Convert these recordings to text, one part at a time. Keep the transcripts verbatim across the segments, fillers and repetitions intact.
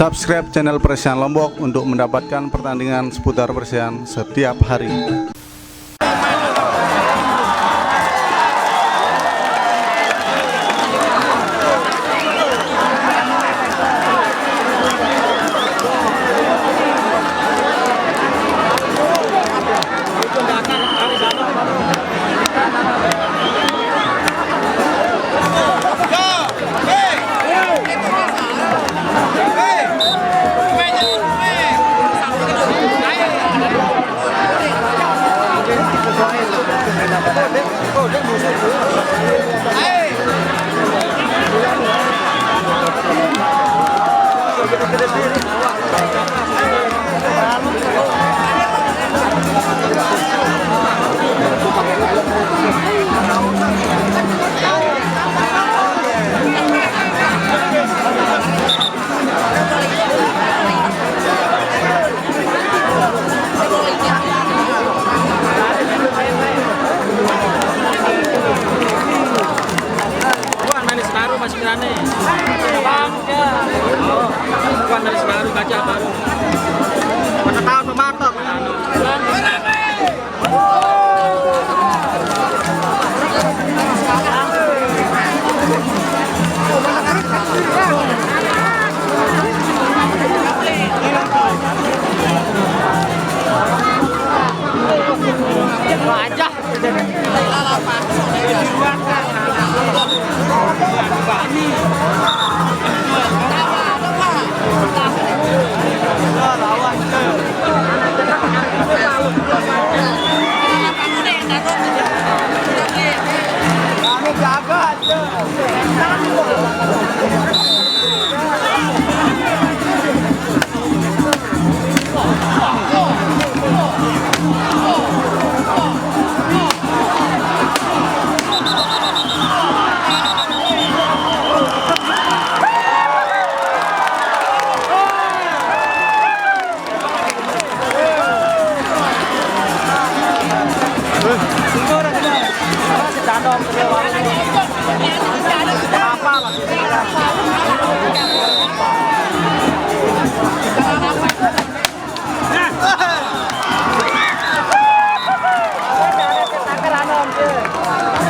Subscribe channel Persian Lombok untuk mendapatkan pertandingan seputar Persian setiap hari. Bukan manis baru masih berani. Bukan manis baru, gajah baru. Pada tahun pematok. Wajah.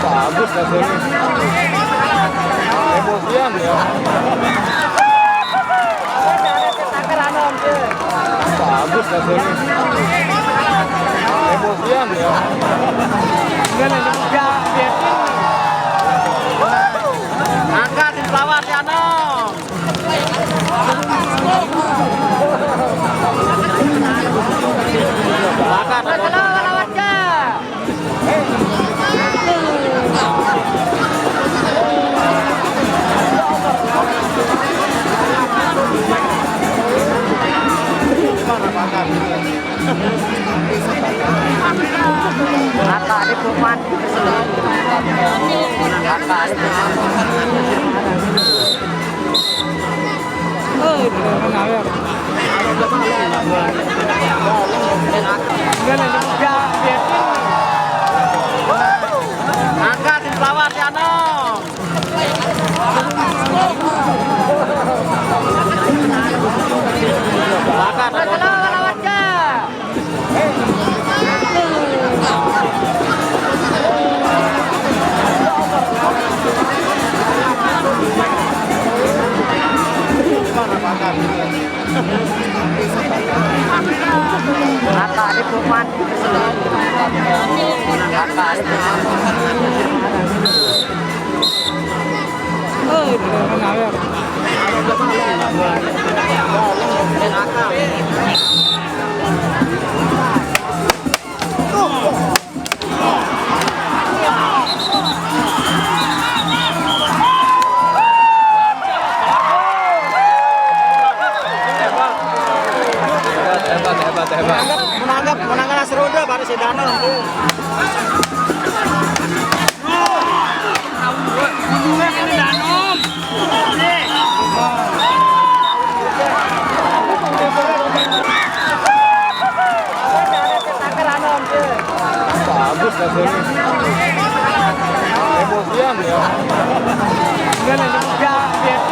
Bagus hasilnya. Emosian ya. Bagus hasilnya. Emosian ya. Angkat di pelawat ya, Nom. Angkat. Kakak di Puman. Kakak di Puman. Angkat di pelawat ya, Nom. Angkat. Kakak di Puman. Kakak di Puman. Hebat, hebat, hebat, hebat. Menanggap, menanggap, menanggap seru udah baru si Danang tuh. Bagus hasilnya. Emosian ya. Gimana nih? Ya, biar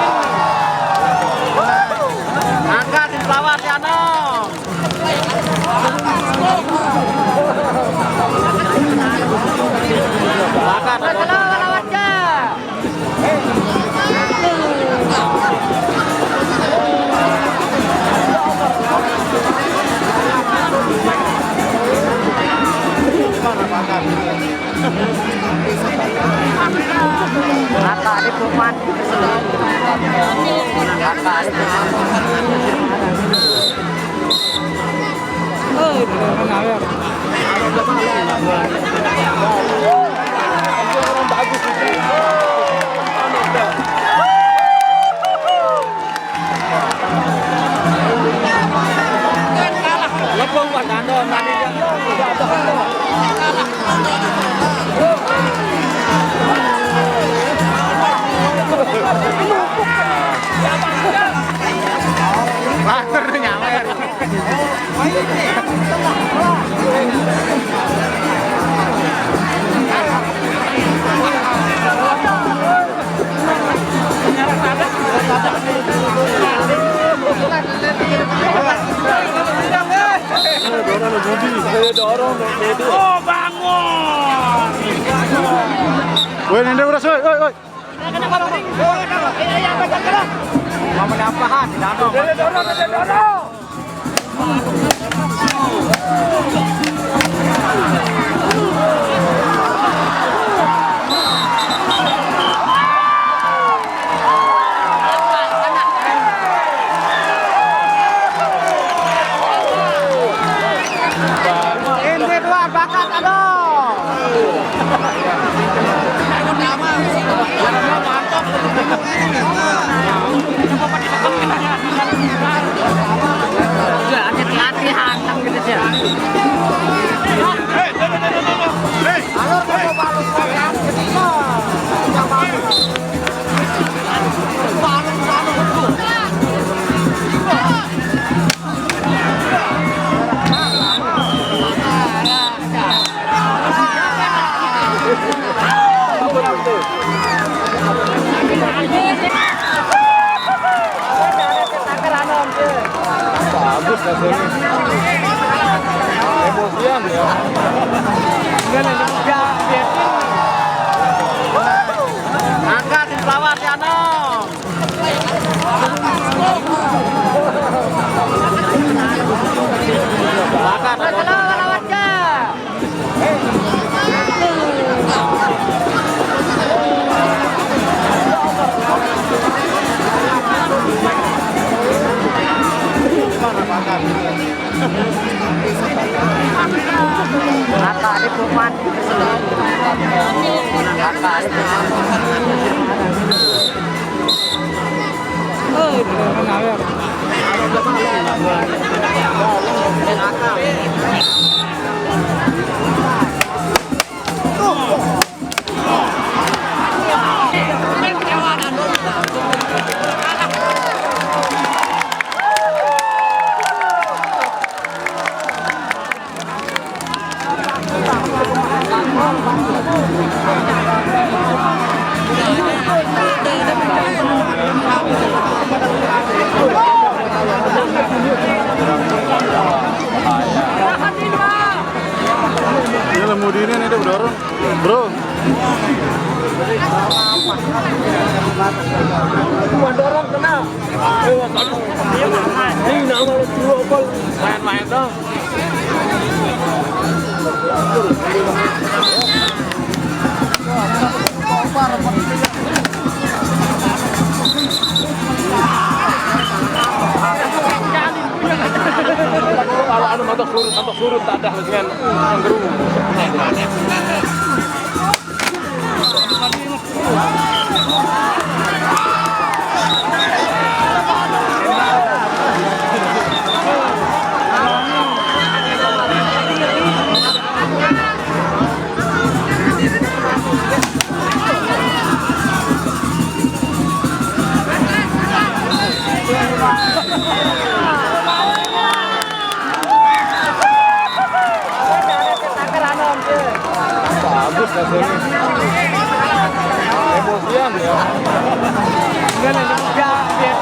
Woi, nende uras, woi, woi, woi. Mau menapahan, Danong. Ente dua bakat, aduh. Ya, hati-hati, hantam gitu, ya. Alur ke bawah lu, Bagus rasanya. Emosian ya. Enggak, nanti juga biar angkat di pelawat ya, no. Angkat. Rata di Tuman. Rata di Tuman. Ini lemu dini nih, udah dorong. Bro. Gua dorong kena. Ini nama lu dua gol. Main-main dong. Kalau anu, mantap surut, mantap surut, tak ada dengan yang geru. Bagus rasanya. Emosian ya. Enggak, nanti juga biar